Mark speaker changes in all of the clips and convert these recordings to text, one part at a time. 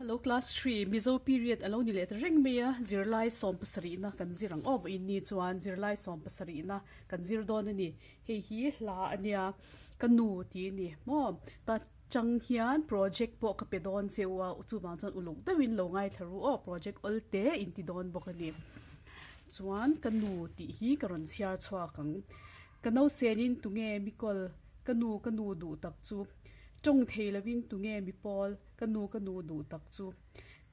Speaker 1: Hello class 3 Mizo period alo ni leh ta reng mai a, zirlai 70na kan zir ang aw vawiin ni chuan zirlai 70na kan zir dawn a ni. Hei hi hla a nia ka nu tih a ni maw ta chang hian project pawh ka pe dawn che u a chuvang chuan uluk deuhin lo ngaithla ru aw project awl te in ti dawn bawk a ni. Chuan ka nu tih hi ka rawn chhiar chhuak ang. Ka nausenin tunge mi kawl ka nu ka nu duh tak chu tawng thei lovin tunge mi pawl ka nu ka nu duh tak chu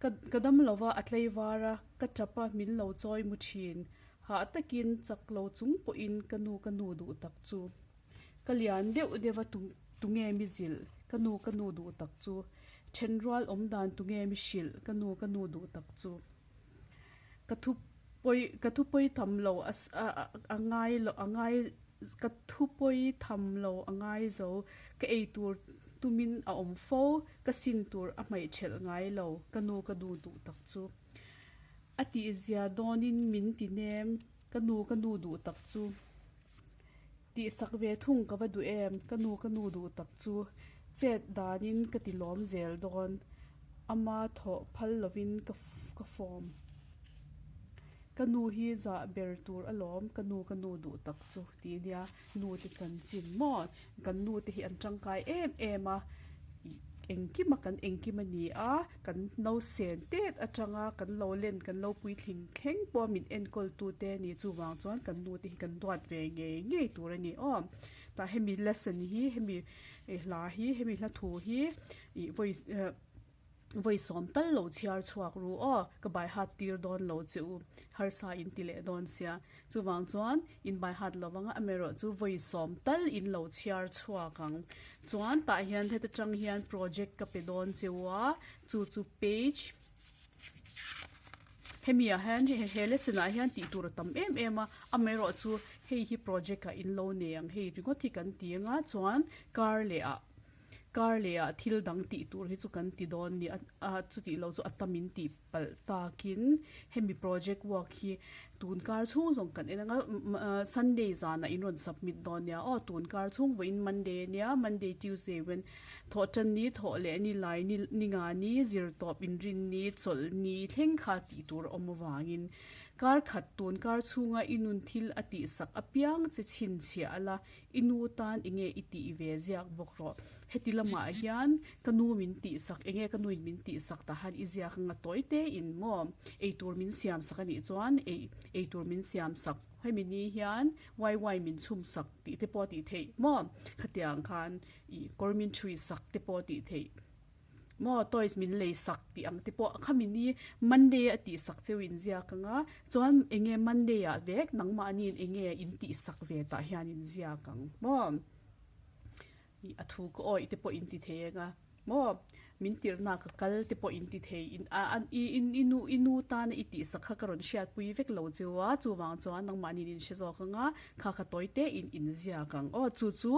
Speaker 1: ka ka dam lova a tlei var a ka tap a min lo chawi mu thin hah takin chak lo chung pawhin ka nu ka nu duh tak chu ka lian deuh deuh a tu tunge mi zilh ka nu ka nu duh tak chu thenrual awm dan tunge mi hrilh ka nu ka nu duh tak chu. Ka thu pawi ka thu pawi tham lo a a ngai lo a ngai ka thu pawi tham lo a ngai zo ka ei tur tumin a awm fo ka sin tur a hmaih thelh ngai lo ka nu ka nu duh tak chu a tihzia dawnin min ti nem ka nu ka nu duh tak chu tihsak ve thung ka va duh em ka nu ka nu duh tak chu chet danin ka ti lawm zel dawn ama thawh phal lovin ka ka form ka nu hi zah ber tur alawm ka nu ka nu duh tak chu tih nia nu te chanchin maw kan nu te hi an tangkai em em a engkim a kan engkim a ni a kan nausen tet atanga kan lo len kan lo puitling thleng pawh min enkawl tu te a ni chuvang chuan kan nu te hi kan duat ve ngei ngei tur a ni aw tah hemi lesson hi hemi hla hi hemi hla thu hi ih vawi eh vawi sawm tal lo chhiar chhuak ru aw ka bai hat tir dawn lo che u harsa in ti leh dawn sia chuvang chuan in bai hat lo vang a amaherawh chu vawi sawm tal in lo chhiar chhuak ang chuan tah hian heta tang hian project ka pe dawn che u a chu chu page hemi ah hian he lesson ah hian tih tur a tam em em a amaherawh chu hei hi project ah in lo nei ang hei ringawt hi kan ti anga chuan kar leh ah. Kar leh ah thil dang tih tur hi chu kan ti dawn ni a chutih lo chu a tam in tih palh takin hemi project work hi tun kar chhung zawng kan en anga Sunday zanah in rawn submit dawn nia aw tun kar chhung vawiin Monday ania Monday Tuesday wen thawh tan ni thawh leh ni lai ni ni nga ni zir tawp in rin ni chawlh ni thleng kha tih tur a awm avangin kar khat tun kar chhunga i nun thil a tih sak apiang che chhinchhiah a la I nu tan enge i tih ve ziak bawk rawh. Heti lamah hian ka nu min tihsak, enge ka nuin min tihsak tah hian i ziak anga tawi te in maw eitur min siamsak a nih chuan ei eitur min siamsak hemi ni hian wai wai min chhumsak tih te pawh a tih theih maw khatiang khan ih kawr min thuisak te pawh a tih theih. Maw toys min lei sak tih ang te pawh khami ni Monday a tih sak cheu in ziak anga chuan enge Monday ah vek nangmahni in enge in tih sak ve tah hian in ziak ang maw ih a thu ka awih te pawh in ti thei anga maw min tirhna ka kal te pawh in ti thei in a a i i nu i nu tana i tih sak kha ka rawn hriatpui vek lo cheu a chuvang chuan nangmahni in hre zawk anga kha kha tawi te in in ziak ang aw chu chu.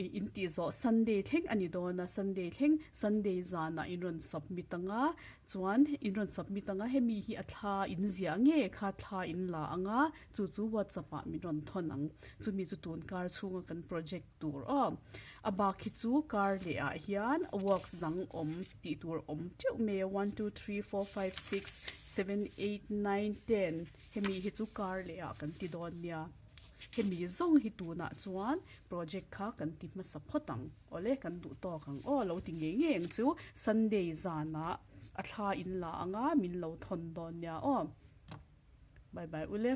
Speaker 1: Ih in tih zawh Sunday thleng a ni dawn a, Sunday thleng Sunday zanah in rawn submit ang a, chuan in rawn submit ang a, hemi hi a thla in ziah nge kha thla in la ang a, chu chu WhatsApp ah min rawn thawn ang, chumi chu tun kar chhunga kan project tur aw. A bak hi chu kar leh ah hian works dang awm tih tur awm teuh mai a, one two three four five six seven eight nine ten hemi hi chu kar leh ah kan ti dawn nia. Hemi zawng hi tunah chuan project kha kan ti hmasa phawt ang. Awle kan duh tawk ang aw lo ti ngei ngei ang chu Sunday zanah a thla in la anga min lo thawn dawn nia aw. Bye bye ule.